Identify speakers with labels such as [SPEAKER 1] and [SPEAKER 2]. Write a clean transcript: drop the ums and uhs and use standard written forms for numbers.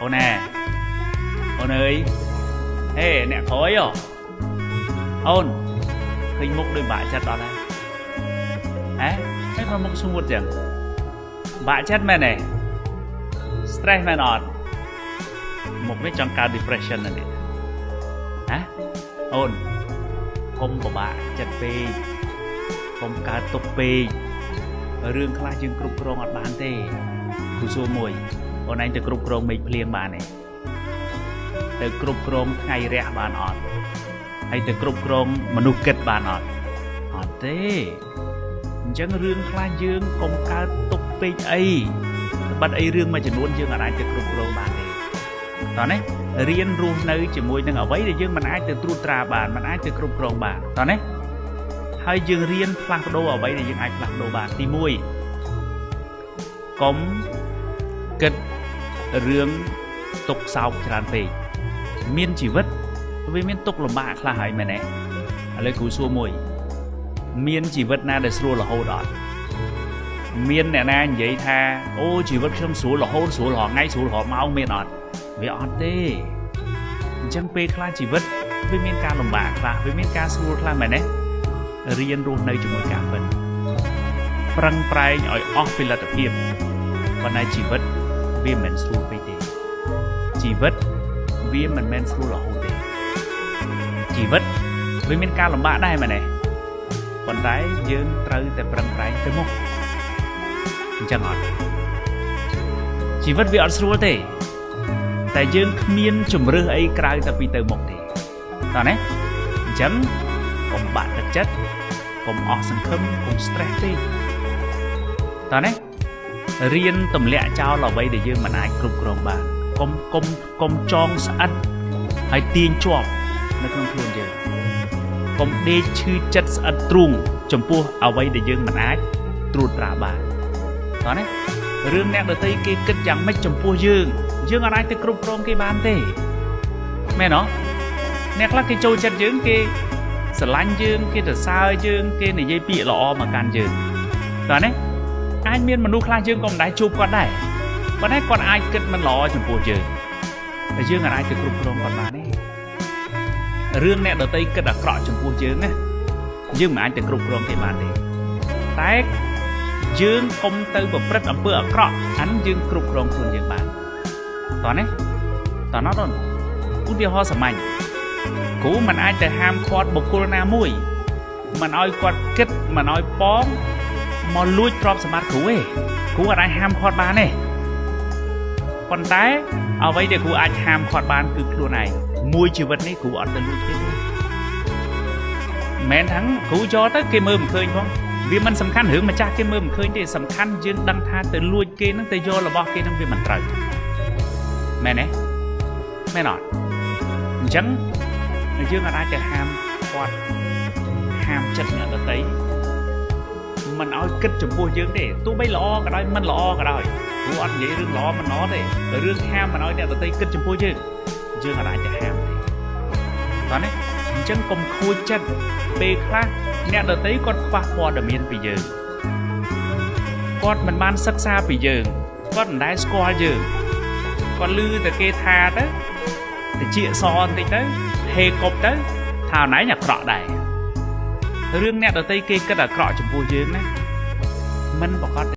[SPEAKER 1] អូនែអូនអើយហេអ្នកក្រោយហ៎អូនឃើញមុខដូចបាក់ចិត្តដល់ហើយហ៎ហេមកមុខស្ងួតចឹងបាក់ចិត្តមែនទេ stress មែនអត់មុខនេះចង់កើត depression ណាស់នេះហ៎អូនកុំពិបាកចិត្តពេកកុំកើតទុកពេករឿងខ្លះយើងគ្រប់គ្រងអត់បានទេគ្រូសួរមួយអូនឯងទៅគ្រប់គ្រងមេឃភ្លៀងបានទេទៅគ្រប់គ្រងថ្ងៃរះបានអត់ហើយទៅគ្រប់គ្រងមនុស្សគិតបានអត់អត់ទេអញ្ចឹងរឿងខ្លះយើងកុំកើតទុកពេកអីបាត់អីរឿងមួយចំនួនយើងអាចទៅគ្រប់គ្រងបានទេតោះនេះរៀនរស់នៅជាមួយនឹងអ្វីដែលយើងមិនអាចទៅត្រួតត្រាបានមិនអាចទៅគ្រប់គ្រងបានតោះនេះហើយយើងរៀនផ្លាស់ប្ដូរអ្វីដែលយើងអាចផ្លាស់ប្ដូរបានទី1កុំគិតរឿងទុកសោកច្រើនពេកមានជីវិតវាមានទុកលំបាកខ្លះហើយមែនទេឥឡូវគ្រូសួរមួយមានជីវិតណាដែលស្រួលរហូតអត់មានអ្នកណានិយាយថាអូជីវិតខ្ញុំស្រួលរហូតស្រួលរាល់ថ្ងៃស្រួលរាល់ម៉ោងមានអត់វាអត់ទេអញ្ចឹងពេលខ្លះជីវិតវាមានការលំបាកខ្លះវាមានការស្រួលខ្លះមែនទេរៀនរស់នៅជាមួយការពិតប្រឹងប្រែងឲ្យអស់ពីលទ្ធភាពប៉ុន្តែជីវិតវាមិនមែនស្រួលពេកទេជីវិតវាមិនមែនស្រួលរហូតទេជីវិតវាមានការលំបាកដែរមែនទេប៉ុន្តែយើងត្រូវតែប្រឹងប្រែងទៅមុខអញ្ចឹងអត់ជីវិតវាអត់ស្រួលទេតែយើងគ្មានជំរើសអីក្រៅតែពីទៅមុខទេតោះណាអញ្ចឹងកុំបាក់ទឹកចិត្តកុំអស់សង្ឃឹមកុំ stress ទេតោះណារៀនទម្លាក់ចោលអ្វីដែលយើងមិនអាចគ្រប់គ្រងបានកុំកុំកុំចងស្អិតហើយទាញជាប់នៅក្នុងខ្លួនយើងកុំដេកឈឺចិត្តស្អិតទ្រូងចំពោះអ្វីដែលយើងមិនអាចត្រួតត្រាបានតោះណារឿងអ្នកដទៃគេគិតយ៉ាងម៉េចចំពោះយើងយើងអាចទៅគ្រប់គ្រងគេបានទេមែនអត់អ្នកខ្លះគេចូលចិត្តយើងគេស្រឡាញ់យើងគេសរសើរយើងគេនិយាយពាក្យល្អមកកាន់យើងតោះណាអាចមានមនុស្សខ្លះយើងក៏មិនដែលជួបគាត់ដែរប៉ុន្តែគាត់អាចគិតមិនល្អចំពោះយើងតែយើងអាចទៅគ្រប់គ្រងគាត់បានទេរឿងអ្នកដទៃគិតអាក្រក់ចំពោះយើងណាយើងមិនអាចទៅគ្រប់គ្រងគេបានទេតែយើងកុំទៅប្រព្រឹត្តអំពើអាក្រក់អានយើងគ្រប់គ្រងខ្លួនយើងបានតោះណាតោះណោះអូនឧទាហរណ៍សាមញ្ញគ្រូមិនអាចទៅហាមឃាត់បុគ្គលណាមួយមិនឲ្យគាត់គិតមិនឲ្យប៉ងមកលួចទ្រព្យសម្បត្តិគ្រូទេគ្រូអត់អាចហាមឃាត់បានទេប៉ុន្តែអ្វីដែលគ្រូអាចហាមឃាត់បានគឺខ្លួនឯងមួយជីវិតនេះគ្រូអត់ទៅលួចគេទេមិនមែនថាគ្រូយកទៅគេមើលមិនឃើញផងវាមិនសំខាន់រឿងម្ចាស់គេមើលមិនឃើញទេសំខាន់យើងដឹងថាទៅលួចគេនឹងទៅយករបស់គេនឹងវាមិនត្រូវមែនទេមែនអត់អញ្ចឹងយើងអាចទៅហាមគាត់ហាមចិត្តអ្នកដទៃមិនឲ្យគិតចំពោះយើងទេទោះបីល្អក៏ដោយមិនល្អក៏ដោយព្រោះអត់និយាយរឿងល្អមិនល្អទេរឿងហាមមិនឲ្យអ្នកដទៃគិតចំពោះយើងយើងអាចទៅហាមទេតោះនេះអញ្ចឹងកុំខូចចិត្តពេលខ្លះអ្នកដទៃគាត់ខ្វះព័ត៌មានពីយើងគាត់មិនបានសិក្សាពីយើងគាត់មិនដែលស្គាល់យើងគាត់ឮតែគេថាទៅតិចសបន្តិចទៅហេកប់ទៅថាណៃអាក្រក់ដែររឿងអ្នកដទៃគេគិតអាក្រក់ចំពោះយើងណាមិនប្រកាស